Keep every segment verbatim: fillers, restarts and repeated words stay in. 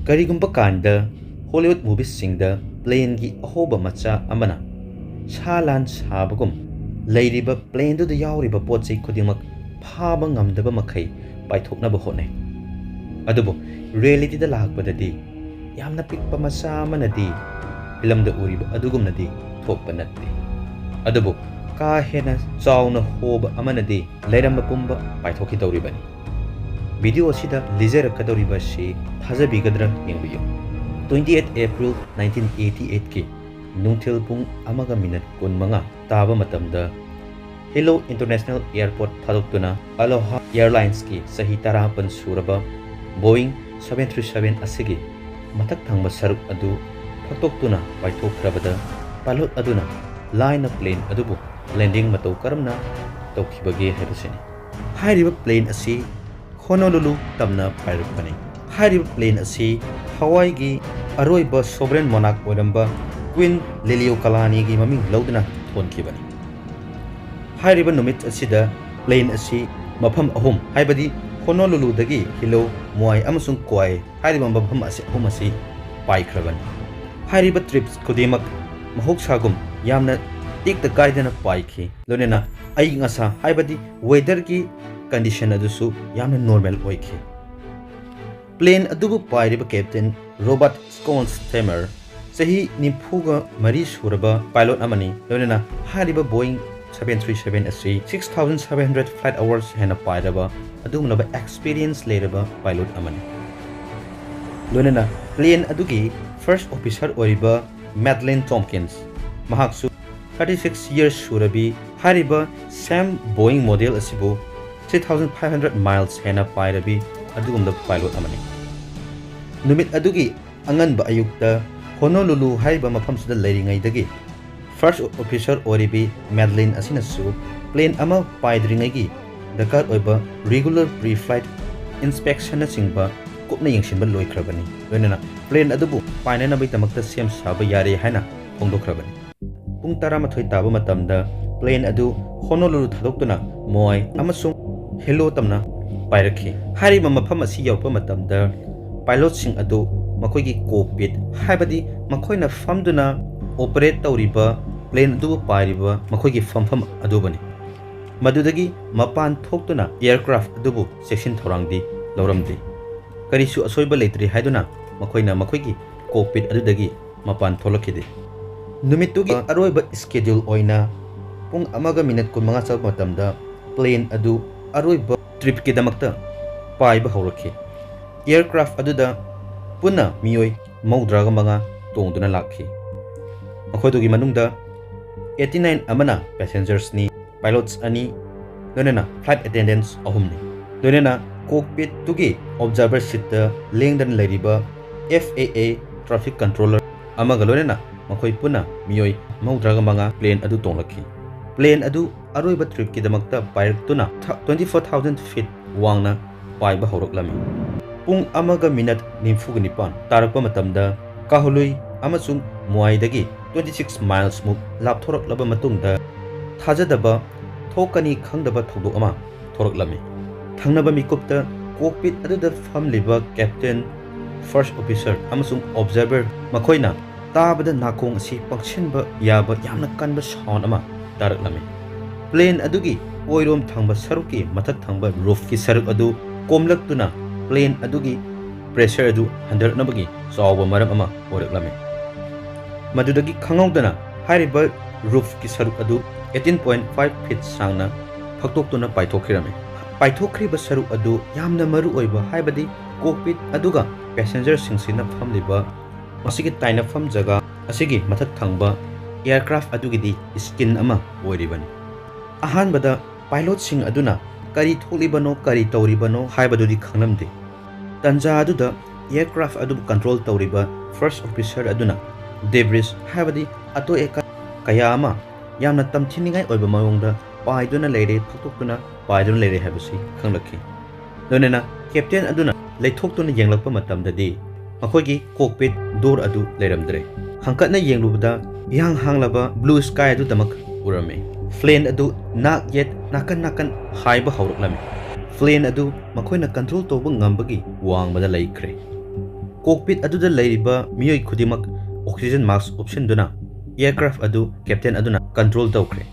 ꯀꯔꯤꯒꯨꯝꯕ ꯀꯥꯟꯗ ꯍꯣꯂꯤꯋꯨꯗ ꯃꯨꯚꯤꯁꯁꯤꯡꯗ ꯄ꯭ꯂꯦꯟꯒꯤ ꯑꯍꯣꯕ ꯃꯆꯥ ꯑꯃꯅ ꯁꯥ ꯂꯥꯟ ꯁꯥꯕꯒꯨꯝ ꯂꯩꯔꯤꯕ ꯄ꯭ꯂꯦꯟꯗꯨꯗ ꯌꯥꯎꯔꯤꯕ ꯄꯣꯠ ꯆꯩ ꯈꯨꯗꯤꯡꯃꯛ ꯐꯥꯕ ꯉꯝꯗꯕ ꯃꯈꯩ ꯄꯥꯏꯊꯣꯛꯅꯕ ꯍꯣꯠꯅꯩ꯫ ꯑꯗꯨꯕꯨ ꯔꯤꯌꯦꯂꯤꯇꯤꯗ ꯂꯥꯛꯄꯗꯗꯤ ꯌꯥꯝꯅ ꯄꯤꯛꯄ ꯃꯆꯥ ꯑꯃꯅꯗꯤ ꯐꯤꯂꯝꯗ ꯎꯔꯤꯕ ꯑꯗꯨꯒꯨꯝꯅꯗꯤ ꯊꯣꯛꯄ ꯅꯠꯇꯦ꯫ ꯑꯗꯨꯕꯨ ꯀꯥ ꯍꯦꯟꯅ ꯆꯥꯎꯅ ꯍꯣꯕ ꯑꯃꯅꯗꯤ ꯂꯩꯔꯝꯕ ꯄꯨꯝꯕ ꯄꯥꯏꯊꯣꯛꯈꯤꯗꯧꯔꯤꯕꯅꯤ꯫ ꯚꯤꯗꯤꯑꯣ ꯑꯁꯤꯗ ꯂꯤꯖꯔꯛꯀꯗꯧꯔꯤꯕ ꯑꯁꯤ ꯊꯥꯖꯕꯤꯒꯗ꯭ꯔꯥ ꯌꯦꯡꯕꯤꯌꯨ꯫ Twenty eight April nineteen eighty eight ꯀꯤ ꯅꯨꯡꯊꯤꯜ ꯄꯨꯡ ꯑꯃꯒ ꯃꯤꯅꯠ ꯀꯨꯟꯃꯉꯥ ꯇꯥꯕ ꯃꯇꯝꯗ Hilo International Airport ꯊꯥꯗꯣꯛꯇꯨꯅ Aloha Airlines ꯀꯤ ꯆꯍꯤ ꯇꯔꯥꯃꯥꯄꯟ ꯁꯨꯔꯕ Boeing seven three seven ꯑꯁꯤꯒꯤ ꯃꯊꯛ ꯊꯪꯕ ꯁꯔꯨꯛ ꯑꯗꯨ ꯐꯛꯇꯣꯛꯇꯨꯅ ꯄꯥꯏꯊꯣꯛꯈ꯭ꯔꯕꯗ, ꯄꯥꯏꯂꯣꯠ ꯑꯗꯨꯅ ꯂꯥꯏꯅ ꯄ꯭ꯂꯦꯟ ꯑꯗꯨꯕꯨ ꯂꯦꯟꯗꯤꯡ ꯃꯇꯧ ꯀꯔꯝꯅ ꯇꯧꯈꯤꯕꯒꯦ ꯍꯥꯏꯕꯁꯤꯅꯤ꯫ ꯍꯥꯏꯔꯤꯕ ꯄ꯭ꯂꯦꯟ ꯑꯁꯤ ꯍꯣꯅꯣꯂꯨꯂꯨ ꯇꯝꯅ ꯄꯥꯏꯔꯛꯄꯅꯤ꯫ ꯍꯥꯏꯔꯤꯕ ꯄ꯭ꯂꯦꯟ ꯑꯁꯤ ꯍꯋꯥꯏꯒꯤ ꯑꯔꯣꯏꯕ ꯁꯣꯚꯔꯦꯟ ꯃꯣꯅꯥꯔꯛ ꯑꯣꯏꯔꯝꯕ ꯀ꯭ꯋꯤꯟ ꯂꯤꯂꯤꯑꯣꯀꯥꯂꯥꯅꯤꯒꯤ ꯃꯃꯤꯡ ꯂꯧꯗꯨꯅ ꯊꯣꯟꯈꯤꯕꯅꯤ꯫ ꯍꯥꯏꯔꯤꯕ ꯅꯨꯃꯤꯠ ꯑꯁꯤꯗ ꯄ꯭ꯂꯦꯟ ꯑꯁꯤ ꯃꯐꯝ ꯑꯍꯨꯝ, ꯍꯥꯏꯕꯗꯤ ꯍꯣꯅꯣꯂꯨꯂꯨꯗꯒꯤ ꯍꯤꯂꯣ, ꯃꯣꯋꯥꯏ ꯑꯃꯁꯨꯡ ꯀ꯭ꯋꯥꯏ ꯍꯥꯏꯔꯤꯕ ꯃꯐꯝ ꯑꯁꯤ, ꯑꯍꯨꯝ ꯑꯁꯤ ꯄꯥꯏꯈ꯭ꯔꯕꯅꯤ꯫ ꯍꯥꯏꯔꯤꯕ ꯇ꯭ꯔꯤꯞꯁ ꯈꯨꯗꯤꯡꯃꯛ ꯃꯍꯧꯁꯥꯒꯨꯝ ꯌꯥꯝꯅ ꯇꯦꯛꯇ ꯀꯥꯏꯗꯅ ꯄꯥꯏꯈꯤ, ꯂꯣꯏꯅꯅ ꯑꯏꯪ ꯑꯁꯥ, ꯍꯥꯏꯕꯗꯤ ꯋꯦꯗꯔꯒꯤ ꯀꯟꯗꯤꯁꯟ ꯑꯗꯨꯁꯨ ꯌꯥꯝꯅ ꯅꯣꯔꯃꯦꯜ ꯑꯣꯏꯈꯤ꯫ ꯄ꯭ꯂꯦꯟ ꯑꯗꯨꯕꯨ ꯄꯥꯏꯔꯤꯕ ꯀꯦꯞꯇꯦꯟ ꯔꯣꯕꯥꯔꯠ ꯁ꯭ꯀꯣꯟꯁ ꯊꯦꯃꯔ, ꯆꯍꯤ ꯅꯤꯐꯨꯒ ꯃꯔꯤ ꯁꯨꯔꯕ ꯄꯥꯏꯂꯣꯠ ꯑꯃꯅꯤ, ꯂꯣꯏꯅꯅ ꯍꯥꯏꯔꯤꯕ Boeing seven three seven ꯑꯁꯤ six thousand seven hundred flight hours ꯍꯦꯟꯅ ꯄꯥꯏꯔꯕ ꯑꯗꯨꯒꯨꯝꯂꯕ ꯑꯦꯛꯁꯄꯤꯔꯤꯌꯦꯟꯁ ꯂꯩꯔꯕ ꯄꯥꯏꯂꯣꯠ ꯑꯃꯅꯤ꯫ ꯂꯣꯏꯅꯅ ꯄ꯭ꯂꯦꯟ ꯑꯗꯨꯒꯤ ꯐꯥꯔꯁ ꯑꯣꯐꯤꯁꯔ ꯑꯣꯏꯔꯤꯕ ꯃꯦꯗꯂꯤꯟ ꯇꯣꯝꯀꯤꯟꯁ, ꯃꯍꯥꯛꯁꯨ thirty six years ꯁꯨꯔꯕꯤ, ꯍꯥꯏꯔꯤꯕ same Boeing model ꯑꯁꯤꯕꯨ three thousand five hundred miles ꯍꯦꯟꯅ ꯄꯥꯏꯔꯕꯤ ꯑꯗꯨꯒꯨꯝꯂꯕ ꯄꯥꯏꯂꯣꯠ ꯑꯃꯅꯤ꯫ ꯅꯨꯃꯤꯠ ꯑꯗꯨꯒꯤ ꯑꯉꯟꯕ ꯑꯌꯨꯛꯇ ꯍꯣꯅꯣꯂꯨꯂꯨ ꯍꯥꯏꯔꯤꯕ ꯃꯐꯝꯁꯤꯗ ꯂꯩꯔꯤꯉꯩꯗꯒꯤ ꯐꯥꯔꯁ ꯑꯣꯐꯤꯁꯔ ꯑꯣꯏꯔꯤꯕꯤ ꯃꯦꯗꯂꯤꯟ ꯑꯁꯤꯅꯁꯨ ꯄ꯭ꯂꯦꯟ ꯑꯃ ꯄꯥꯏꯗ꯭ꯔꯤꯉꯩꯒꯤ ꯗꯔꯀꯥꯔ ꯑꯣꯏꯕ ꯔꯤꯒꯨꯂꯔ ꯄ꯭ꯔꯤ ꯐ꯭ꯂꯥꯏꯠ ꯏꯟꯁꯄꯦꯛꯁꯟꯅꯆꯤꯡꯕ ꯀꯨꯞꯅ ꯌꯦꯡꯁꯤꯟꯕ ꯂꯣꯏꯈ꯭ꯔꯕꯅꯤ꯫ ꯂꯣꯏꯅꯅ ꯄ꯭ꯂꯦꯟ ꯑꯗꯨꯕꯨ ꯄꯥꯏꯅꯅꯕꯒꯤꯗꯃꯛꯇ ꯁꯦꯝ ꯁꯥꯕ ꯌꯥꯔꯦ ꯍꯥꯏꯅ ꯐꯣꯡꯗꯣꯛꯈ꯭ꯔꯕꯅꯤ꯫ ꯄꯨꯡ ꯇꯔꯥꯃꯥꯊꯣꯏ ꯇꯥꯕ ꯃꯇꯝꯗ ꯄ꯭ꯂꯦꯟ ꯑꯗꯨ ꯍꯣꯅꯣꯂꯨꯂꯨ ꯊꯥꯗꯣꯛꯇꯨꯅ ꯃꯣꯋꯥꯏ ꯑꯃꯁꯨꯡ ꯍꯤꯂꯣ ꯇꯝꯅ ꯄꯥꯏꯔꯛꯈꯤ꯫ ꯍꯥꯏꯔꯤꯕ ꯃꯐꯝ ꯑꯁꯤ ꯌꯧꯔꯛꯄ ꯃꯇꯝꯗ pilotꯁꯤꯡ ꯑꯗꯨ ꯃꯈꯣꯏꯒꯤ cockpit, ꯍꯥꯏꯕꯗꯤ ꯃꯈꯣꯏꯅ ꯐꯝꯗꯨꯅ operate ꯇꯧꯔꯤꯕ plane ꯑꯗꯨꯕꯨ ꯄꯥꯏꯔꯤꯕ ꯃꯈꯣꯏꯒꯤ ꯐꯝꯐꯝ ꯑꯗꯨꯕꯨꯅꯤ꯫ ꯃꯗꯨꯗꯒꯤ ꯃꯄꯥꯟ ꯊꯣꯛꯇꯨꯅ aircraft ꯑꯗꯨꯕꯨ ꯆꯦꯛꯁꯤꯟ ꯊꯧꯔꯥꯡꯗꯤ ꯂꯧꯔꯝꯗꯦ꯫ ꯀꯔꯤꯁꯨ ꯑꯁꯣꯏꯕ ꯂꯩꯇ꯭ꯔꯤ ꯍꯥꯏꯗꯨꯅ ꯃꯈꯣꯏꯅ ꯃꯈꯣꯏꯒꯤ cockpit ꯑꯗꯨꯗꯒꯤ ꯃꯄꯥꯟ ꯊꯣꯛꯂꯛꯈꯤꯗꯦ꯫ ꯅꯨꯃꯤꯠꯇꯨꯒꯤ ꯑꯔꯣꯏꯕ schedule ꯑꯣꯏꯅ ꯄꯨꯡ ꯑꯃꯒ minute ꯀꯨꯟꯃꯉꯥ ꯆꯠꯄ ꯃꯇꯝꯗ plane ꯑꯗꯨ ꯑꯔꯣꯏꯕ tripꯀꯤꯗꯃꯛꯇ ꯄꯥꯏꯕ ꯍꯧꯔꯛꯈꯤ꯫ Aircraft ꯑꯗꯨꯗ ꯄꯨꯟꯅ ꯃꯤꯑꯣꯏ ꯃꯧꯗ꯭ꯔꯥꯒ ꯃꯉꯥ ꯇꯣꯡꯗꯨꯅ ꯂꯥꯛꯈꯤ꯫ ꯃꯈꯣꯏꯗꯨꯒꯤ ꯃꯅꯨꯡꯗ eighty nine ꯑꯃꯅ passengersꯅꯤ, pilots ꯑꯅꯤ, ꯂꯣꯏꯅꯅ flight attendants ꯑꯍꯨꯝꯅꯤ꯫ ꯂꯣꯏꯅꯅ cockpitꯇꯨꯒꯤ observer seatꯇ ꯂꯦꯡꯗꯅ ꯂꯩꯔꯤꯕ F A A traffic controller ꯑꯃꯒ ꯂꯣꯏꯅꯅ ꯃꯈꯣꯏ ꯄꯨꯟꯅ ꯃꯤꯑꯣꯏ ꯃꯧꯗ꯭ꯔꯥꯒ ꯃꯉꯥ plane ꯑꯗꯨ ꯇꯣꯡꯂꯛꯈꯤ꯫ Plane ꯑꯗꯨ ꯑꯔꯣꯏꯕ tripꯀꯤꯗꯃꯛꯇ ꯄꯥꯏꯔꯛꯇꯨꯅ twenty four thousand feet ꯋꯥꯡꯅ ꯄꯥꯏꯕ ꯍꯧꯔꯛꯂꯝꯃꯤ꯫ ꯄꯨꯡ ꯑꯃꯒ minute ꯅꯤꯐꯨꯒ ꯅꯤꯄꯥꯟ ꯇꯥꯔꯛꯄ ꯃꯇꯝꯗ ꯀꯥꯍꯨꯂꯨꯏ ꯑꯃꯁꯨꯡ ꯃꯨꯋꯥꯏꯗꯒꯤ twenty six milesꯃꯨꯛ ꯂꯥꯞꯊꯣꯔꯛꯂꯕ ꯃꯇꯨꯡꯗ ꯊꯥꯖꯗꯕ, ꯊꯣꯛꯀꯅꯤ ꯈꯪꯗꯕ ꯊꯧꯗꯣꯛ ꯑꯃ ꯊꯣꯔꯛꯂꯝꯃꯤ꯫ ꯊꯪꯅꯕ ꯃꯤꯀꯨꯞꯇ cockpit ꯑꯗꯨꯗ ꯐꯝꯂꯤꯕ captain, first officer ꯑꯃꯁꯨꯡ observer ꯃꯈꯣꯏꯅ ꯇꯥꯕꯗ ꯅꯥꯀꯣꯡ ꯑꯁꯤ ꯄꯪꯁꯤꯟꯕ ꯌꯥꯕ ꯌꯥꯝꯅ ꯀꯟꯕ sound ꯑꯃ ꯇꯥꯔꯛꯂꯝꯃꯤ꯫ Plane ꯑꯗꯨꯒꯤ ꯑꯣꯏꯔꯣꯝ ꯊꯪꯕ ꯁꯔꯨꯛꯀꯤ ꯃꯊꯛ ꯊꯪꯕ roofꯀꯤ ꯁꯔꯨꯛ ꯑꯗꯨ ꯀꯣꯝꯂꯛꯇꯨꯅ plane ꯑꯗꯨꯒꯤ pressure ꯑꯗꯨ ꯍꯟꯊꯔꯛꯅꯕꯒꯤ ꯆꯥꯎꯕ ꯃꯔꯝ ꯑꯃ ꯑꯣꯏꯔꯛꯂꯝꯃꯤ꯫ ꯃꯗꯨꯗꯒꯤ ꯈꯪꯍꯧꯗꯅ ꯍꯥꯏꯔꯤꯕ roofꯀꯤ ꯁꯔꯨꯛ ꯑꯗꯨ eighteen point five feet ꯁꯥꯡꯅ ꯐꯛꯇꯣꯛꯇꯨꯅ ꯄꯥꯏꯊꯣꯛꯈꯤꯔꯝꯃꯤ꯫ ꯄꯥꯏꯊꯣꯛꯈ꯭ꯔꯤꯕ ꯁꯔꯨꯛ ꯑꯗꯨ ꯌꯥꯝꯅ ꯃꯔꯨ ꯑꯣꯏꯕ, ꯍꯥꯏꯕꯗꯤ cockpit ꯑꯗꯨꯒ passengerꯁꯤꯡꯁꯤꯅ ꯐꯝꯂꯤꯕ ꯃꯁꯤꯒꯤ ꯇꯥꯏꯅꯐꯝ ꯖꯒꯥ ꯑꯁꯤꯒꯤ ꯃꯊꯛ ꯊꯪꯕ aircraft ꯑꯗꯨꯒꯤꯗꯤ skin ꯑꯃ ꯑꯣꯏꯔꯤꯕꯅꯤ꯫ ꯑꯍꯥꯟꯕꯗ pilotꯁꯤꯡ ꯑꯗꯨꯅ ꯀꯔꯤ ꯊꯣꯛꯂꯤꯕꯅꯣ, ꯀꯔꯤ ꯇꯧꯔꯤꯕꯅꯣ ꯍꯥꯏꯕꯗꯨꯗꯤ ꯈꯪꯂꯝꯗꯦ꯫ ꯇꯟꯖꯥ ꯑꯗꯨꯗ aircraft ꯑꯗꯨꯕꯨ control ꯇꯧꯔꯤꯕ first officer ꯑꯗꯨꯅ debris, ꯍꯥꯏꯕꯗꯤ ꯑꯇꯣꯏ ꯑꯀꯥꯏ ꯀꯌꯥ ꯑꯃ ꯌꯥꯝꯅ ꯇꯝꯊꯤꯅꯤꯡꯉꯥꯏ ꯑꯣꯏꯕ ꯃꯑꯣꯡꯗ ꯄꯥꯏꯗꯨꯅ ꯂꯩꯔꯦ, ꯐꯛꯇꯣꯛꯇꯨꯅ ꯄꯥꯏꯗꯨꯅ ꯂꯩꯔꯦ ꯍꯥꯏꯕꯁꯤ ꯈꯪꯂꯛꯈꯤ꯫ ꯂꯣꯏꯅꯅ captain ꯑꯗꯨꯅ ꯂꯩꯊꯣꯛꯇꯨꯅ ꯌꯦꯡꯂꯛꯄ ꯃꯇꯝꯗꯗꯤ ꯃꯈꯣꯏꯒꯤ cockpit door ꯑꯗꯨ ꯂꯩꯔꯝꯗ꯭ꯔꯦ꯫ ꯍꯪꯀꯠꯅ ꯌꯦꯡꯂꯨꯕꯗ ꯏꯍꯥꯡ ꯍꯥꯡꯂꯕ blue sky ꯑꯗꯨꯗꯃꯛ ꯎꯔꯝꯃꯤ꯫ Plane ꯑꯗꯨ ꯅꯥꯛ ꯌꯦꯠ ꯅꯥꯀꯟ ꯅꯥꯀꯟ ꯍꯥꯏꯕ ꯍꯧꯔꯛꯂꯝꯃꯤ꯫ Plane ꯑꯗꯨ ꯃꯈꯣꯏꯅ control ꯇꯧꯕ ꯉꯝꯕꯒꯤ ꯋꯥꯡꯃꯗ ꯂꯩꯈ꯭ꯔꯦ꯫ Cockpit ꯑꯗꯨꯗ ꯂꯩꯔꯤꯕ ꯃꯤꯑꯣꯏ ꯈꯨꯗꯤꯡꯃꯛ oxygen mask ꯎꯞꯁꯤꯟꯗꯨꯅ aircraft ꯑꯗꯨ captain ꯑꯗꯨꯅ control ꯇꯧꯈ꯭ꯔꯦ꯫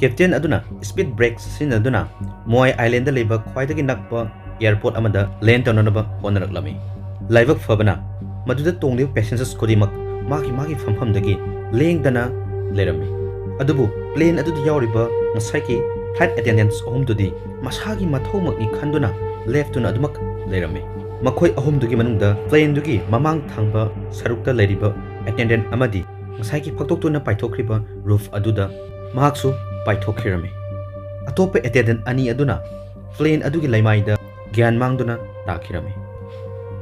Captain ꯑꯗꯨꯅ speed brake ꯁꯤꯖꯤꯟꯅꯗꯨꯅ Mawai Island ꯗ ꯂꯩꯕ ꯈ꯭ꯋꯥꯏꯗꯒꯤ ꯅꯛꯄ airport ꯑꯃꯗ land ꯇꯧꯅꯅꯕ ꯍꯣꯠꯅꯔꯛꯂꯝꯃꯤ꯫ ꯂꯥꯏꯕꯛ ꯐꯕꯅ, ꯃꯗꯨꯗ ꯇꯣꯡꯂꯤꯕ passengers ꯈꯨꯗꯤꯡꯃꯛ ꯃꯥꯒꯤ ꯃꯥꯒꯤ ꯐꯝꯐꯝꯗꯒꯤ ꯂꯦꯡꯗꯅ ꯂꯩꯔꯝꯃꯤ꯫ ꯑꯗꯨꯕꯨ plane ꯑꯗꯨꯗ ꯌꯥꯎꯔꯤꯕ ꯉꯁꯥꯏꯒꯤ flight attendants ꯑꯍꯨꯝꯗꯨꯗꯤ ꯃꯁꯥꯒꯤ ꯃꯊꯧꯃꯛꯅꯤ ꯈꯟꯗꯨꯅ ꯂꯦꯞꯇꯨꯅ ꯑꯗꯨꯃꯛ ꯂꯩꯔꯝꯃꯤ꯫ ꯃꯈꯣꯏ ꯑꯍꯨꯝꯗꯨꯒꯤ ꯃꯅꯨꯡꯗ plane ꯗꯨꯒꯤ ꯃꯃꯥꯡ ꯊꯪꯕ ꯁꯔꯨꯛꯇ ꯂꯩꯔꯤꯕ attendant ꯑꯃꯗꯤ ꯉꯁꯥꯏꯒꯤ ꯐꯛꯇꯣꯛꯇꯨꯅ ꯄꯥꯏꯊꯣꯛꯈ꯭ꯔꯤꯕ roof ꯑꯗꯨꯗ ꯃꯍꯥꯛꯁꯨ ꯄꯥꯏꯊꯣꯛꯈꯤꯔꯝꯃꯤ꯫ ꯑꯇꯣꯞꯄ attendant ꯑꯅꯤ ꯑꯗꯨꯅ plane ꯑꯗꯨꯒꯤ ꯂꯩꯃꯥꯏꯗ ꯒ꯭ꯌꯥꯟ ꯃꯥꯡꯗꯨꯅ ꯇꯥꯈꯤꯔꯝꯃꯤ꯫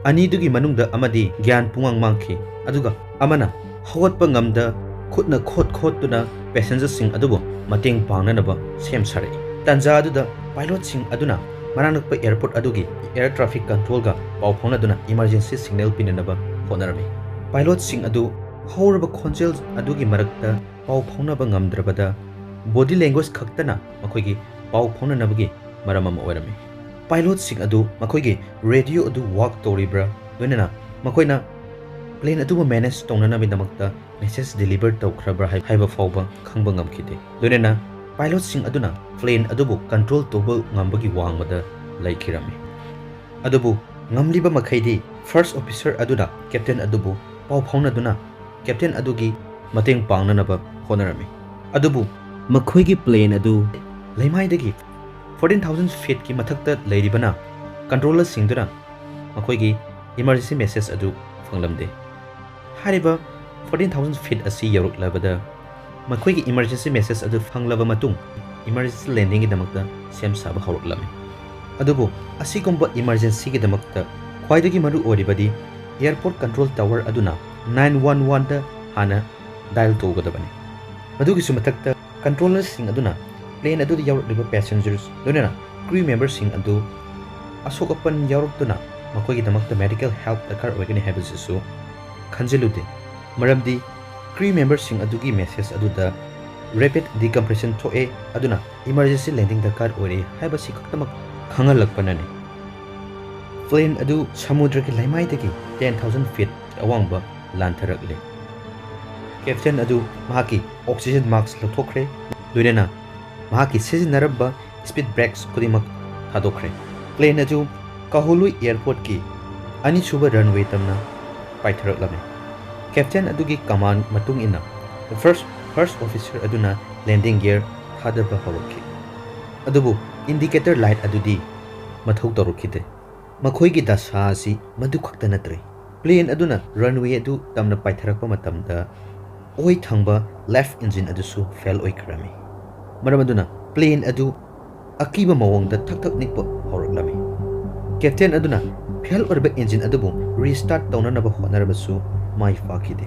ꯑꯅꯤꯗꯨꯒꯤ ꯃꯅꯨꯡꯗ ꯑꯃꯗꯤ ꯒ꯭ꯌꯥꯟ ꯄꯨꯡꯃꯥꯡ ꯃꯥꯡꯈꯤ, ꯑꯗꯨꯒ ꯑꯃꯅ ꯍꯧꯒꯠꯄ ꯉꯝꯗ ꯈꯨꯠꯅ ꯈꯣꯠ ꯈꯣꯠꯇꯨꯅ passenger ꯁꯤꯡ ꯑꯗꯨꯕꯨ ꯃꯇꯦꯡ ꯄꯥꯡꯅꯅꯕ ꯁꯦꯝ ꯁꯥꯔꯛꯏ꯫ ꯇꯥꯟꯖꯥ ꯑꯗꯨꯗ pilot ꯁꯤꯡ ꯑꯗꯨꯅ ꯃꯅꯥꯛ ꯅꯛꯄ airport ꯑꯗꯨꯒꯤ air traffic control ꯒ ꯄꯥꯎ ꯐꯥꯎꯅꯗꯨꯅ emergency signal ꯄꯤꯅꯅꯕ ꯍꯣꯠꯅꯔꯝꯃꯤ꯫ Pilot ꯁꯤꯡ ꯑꯗꯨ ꯍꯧꯔꯕ ꯈꯣꯟꯖꯦꯜ ꯑꯗꯨꯒꯤ ꯃꯔꯛꯇ ꯄꯥꯎ ꯐꯥꯎꯅꯕ ꯉꯝꯗ꯭ꯔꯕꯗ body language ꯈꯛꯇꯅ ꯃꯈꯣꯏꯒꯤ ꯄꯥꯎ ꯐꯥꯎꯅꯅꯕꯒꯤ ꯃꯔꯝ ꯑꯃ ꯑꯣꯏꯔꯝꯃꯤ꯫ Pilot ꯁꯤꯡ ꯑꯗꯨ ꯃꯈꯣꯏꯒꯤ radio ꯑꯗꯨ work ꯇꯧꯔꯤꯕ꯭ꯔꯥ, ꯂꯣꯏꯅꯅ ꯃꯈꯣꯏꯅ plane ꯑꯗꯨꯕꯨ manage ꯇꯧꯅꯅꯕꯒꯤꯗꯃꯛꯇ message deliver ꯇꯧꯈ꯭ꯔꯕ꯭ꯔꯥ ꯍꯥꯏ-, ꯍꯥꯏꯕ ꯐꯥꯎꯕ ꯈꯪꯕ ꯉꯝꯈꯤꯗꯦ꯫ ꯂꯣꯏꯅꯅ pilot ꯁꯤꯡ ꯑꯗꯨꯅ plane ꯑꯗꯨꯕꯨ control ꯇꯧꯕ ꯉꯝꯕꯒꯤ ꯋꯥꯡꯃꯗ ꯂꯩꯈꯤꯔꯝꯃꯤ꯫ ꯑꯗꯨꯕꯨ ꯉꯝꯂꯤꯕ ꯃꯈꯩꯗꯤ first officer ꯑꯗꯨꯅ captain ꯑꯗꯨꯕꯨ ꯄꯥꯎ ꯐꯥꯎꯅꯗꯨꯅ captain ꯑꯗꯨꯒꯤ ꯃꯇꯦꯡ ꯄꯥꯡꯅꯅꯕ ꯍꯣꯠꯅꯔꯝꯃꯤ꯫ ꯑꯗꯨꯕꯨ ꯃꯈꯣꯏꯒꯤ plane ꯑꯗꯨ ꯂꯩꯃꯥꯏꯗꯒꯤ fourteen thousand feet ꯀꯤ ꯃꯊꯛꯇ ꯂꯩꯔꯤꯕꯅ controller ꯁꯤꯡꯗꯨꯅ ꯃꯈꯣꯏꯒꯤ emergency message ꯑꯗꯨ ꯐꯪꯂꯝꯗꯦ꯫ ꯍꯥꯏꯔꯤꯕ fourteen thousand feet ꯑꯁꯤ ꯌꯧꯔꯛꯂꯕꯗ ꯃꯈꯣꯏꯒꯤ emergency message ꯑꯗꯨ ꯐꯪꯂꯕ ꯃꯇꯨꯡ emergency landing ꯒꯤꯗꯃꯛꯇ ꯁꯦꯝ ꯁꯥꯕ ꯍꯧꯔꯛꯂꯝꯃꯤ꯫ ꯑꯗꯨꯕꯨ ꯑꯁꯤꯒꯨꯝꯕ emergency ꯒꯤꯗꯃꯛꯇ ꯈ꯭ꯋꯥꯏꯗꯒꯤ ꯃꯔꯨ ꯑꯣꯏꯔꯤꯕꯗꯤ airport control tower ꯑꯗꯨꯅ nine one one ꯗ ꯍꯥꯟꯅ dial ꯇꯧꯒꯗꯕꯅꯤ꯫ ꯃꯗꯨꯒꯤꯁꯨ ꯃꯊꯛꯇ controller ꯁꯤꯡ ꯑꯗꯨꯅ plane ꯑꯗꯨꯗ ꯌꯥꯎꯔꯛꯂꯤꯕ passengers ꯂꯣꯏꯅꯅ crew member ꯁꯤꯡ ꯑꯗꯨ ꯑꯁꯣꯛ ꯑꯄꯟ ꯌꯥꯎꯔꯛꯇꯨꯅ ꯃꯈꯣꯏꯒꯤꯗꯃꯛꯇ medical help ꯗꯔꯀꯥꯔ ꯑꯣꯏꯒꯅꯤ ꯍꯥꯏꯕꯁꯤꯁꯨ ꯈꯟꯖꯤꯜꯂꯨꯗꯦ꯫ ꯃꯔꯝꯗꯤ crew member ꯁꯤꯡ ꯑꯗꯨꯒꯤ message ꯑꯗꯨꯗ rapid decompression ꯊꯣꯛꯑꯦ, ꯑꯗꯨꯅ emergency landing ꯗꯔꯀꯥꯔ ꯑꯣꯏꯔꯦ ꯍꯥꯏꯕꯁꯤ ꯈꯛꯇꯃꯛ ꯈꯪꯍꯜꯂꯛꯄꯅꯅꯤ꯫ Plane ꯑꯗꯨ ꯁꯃꯨꯗ꯭ꯔꯒꯤ ꯂꯩꯃꯥꯏꯗꯒꯤ ten thousand feet ꯑꯋꯥꯡꯕ ꯂꯥꯟꯊꯔꯛꯂꯦ꯫ Captain ꯑꯗꯨ ꯃꯍꯥꯛꯀꯤ oxygen mask ꯂꯧꯊꯣꯛꯈ꯭ꯔꯦ, ꯂꯣꯏꯅꯅ ꯃꯍꯥꯛꯀꯤ ꯁꯤꯖꯤꯟꯅꯔꯝꯕ speed brakes ꯈꯨꯗꯤꯡꯃꯛ ꯊꯥꯗꯣꯛꯈ꯭ꯔꯦ꯫ Plane ꯑꯗꯨ ꯀꯥꯍꯨꯂꯨꯏ airportꯀꯤ ꯑꯅꯤꯁꯨꯕ runway ꯇꯝꯅ ꯄꯥꯏꯊꯔꯛꯂꯝꯃꯤ꯫ Captain ꯑꯗꯨꯒꯤ command ꯃꯇꯨꯡ ꯏꯟꯅ first, first officer ꯑꯗꯨꯅ landing gear ꯊꯥꯗꯕ ꯍꯧꯔꯛꯈꯤ꯫ ꯑꯗꯨꯕꯨ indicator light ꯑꯗꯨꯗꯤ ꯃꯊꯧ ꯇꯧꯔꯛꯈꯤꯗꯦ꯫ ꯃꯈꯣꯏꯒꯤ ꯗꯁꯥ ꯑꯁꯤ ꯃꯗꯨ ꯈꯛꯇ ꯅꯠꯇ꯭ꯔꯦ꯫ Plane ꯑꯗꯨꯅ runway ꯑꯗꯨ ꯇꯝꯅ ꯄꯥꯏꯊꯔꯛꯄ ꯃꯇꯝꯗ ꯑꯣꯏ ꯊꯪꯕ left engine ꯑꯗꯨꯁꯨ fail ꯑꯣꯏꯈ꯭ꯔꯝꯃꯤ꯫ ꯃꯔꯝ ꯑꯗꯨꯅ plane ꯑꯗꯨ ꯑꯀꯤꯕ ꯃꯑꯣꯡꯗ ꯊꯛ ꯊꯛ ꯅꯤꯛꯄ ꯍꯧꯔꯛꯂꯝꯃꯤ꯫ Captain ꯑꯗꯨꯅ fail ꯑꯣꯏꯔꯕ engine ꯑꯗꯨꯕꯨ restart ꯇꯧꯅꯅꯕ ꯍꯣꯠꯅꯔꯕꯁꯨ ꯃꯥꯏ ꯄꯥꯛꯈꯤꯗꯦ꯫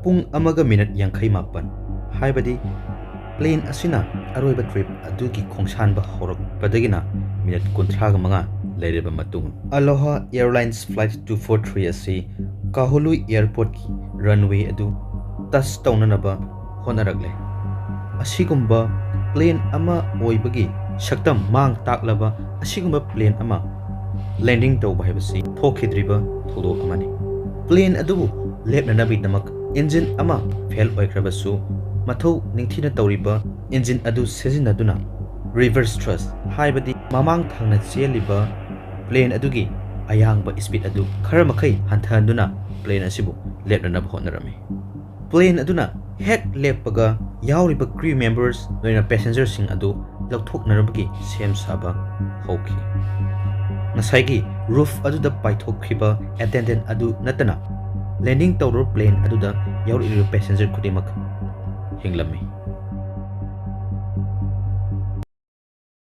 ꯄꯨꯡ ꯑꯃꯒ minute ꯌꯥꯡꯈꯩ ꯃꯥꯄꯟ, ꯍꯥꯏꯕꯗꯤ plane ꯑꯁꯤꯅ ꯑꯔꯣꯏꯕ trip ꯑꯗꯨꯒꯤ ꯈꯣꯡꯁꯥꯟꯕ ꯍꯧꯔꯛꯄꯗꯒꯤꯅ minute ꯀꯨꯟꯊ꯭ꯔꯥꯒ ꯃꯉꯥ ꯂꯩꯔꯕ ꯃꯇꯨꯡ, Aloha Airlines Flight two four three ꯑꯁꯤ ꯀꯥꯍꯨꯂꯨꯏ airportꯀꯤ runway ꯑꯗꯨ touch ꯇꯧꯅꯅꯕ ꯍꯣꯠꯅꯔꯛꯂꯦ꯫ ꯑꯁꯤꯒꯨꯝꯕ plane ꯑꯃ ꯑꯣꯏꯕꯒꯤ ꯁꯛꯇꯝ ꯃꯥꯡ ꯇꯥꯛꯂꯕ ꯑꯁꯤꯒꯨꯝꯕ plane ꯑꯃ landing ꯇꯧꯕ ꯍꯥꯏꯕꯁꯤ ꯊꯣꯛꯈꯤꯗ꯭ꯔꯤꯕ ꯊꯧꯗꯣꯛ ꯑꯃꯅꯤ꯫ Plane ꯑꯗꯨꯕꯨ ꯂꯦꯞꯅꯅꯕꯒꯤꯗꯃꯛ engine ꯑꯃ fail ꯑꯣꯏꯈ꯭ꯔꯕꯁꯨ, ꯃꯊꯧ ꯅꯤꯡꯊꯤꯅ ꯇꯧꯔꯤꯕ engine ꯑꯗꯨ ꯁꯤꯖꯤꯟꯅꯗꯨꯅ reverse thrust, ꯍꯥꯏꯕꯗꯤ ꯃꯃꯥꯡ ꯊꯪꯅ ꯆꯦꯜꯂꯤꯕ plane ꯑꯗꯨꯒꯤ ꯑꯌꯥꯡꯕ speed ꯑꯗꯨ ꯈꯔ ꯃꯈꯩ ꯍꯟꯊꯍꯟꯗꯨꯅ plane ꯑꯁꯤꯕꯨ ꯂꯦꯞꯅꯅꯕ ꯍꯣꯠꯅꯔꯝꯃꯤ꯫ Plane ꯑꯗꯨꯅ ꯍꯦꯛ ꯂꯦꯞꯄꯒ ꯌꯥꯎꯔꯤꯕ crew members ꯂꯣꯏꯅ passengerꯁꯤꯡ ꯑꯗꯨ ꯂꯧꯊꯣꯛꯅꯅꯕꯒꯤ ꯁꯦꯝ ꯁꯥꯕ ꯍꯧꯈꯤ꯫ ꯉꯁꯥꯏꯒꯤ roof ꯑꯗꯨꯗ ꯄꯥꯏꯊꯣꯛꯈꯤꯕ attendant ꯑꯗꯨ ꯅꯠꯇꯅ landing ꯇꯧꯔꯕ plane ꯑꯗꯨꯗ ꯌꯥꯎꯔꯛꯂꯤꯕ passenger ꯈꯨꯗꯤꯡꯃꯛ ꯍꯤꯡꯂꯝꯃꯤ꯫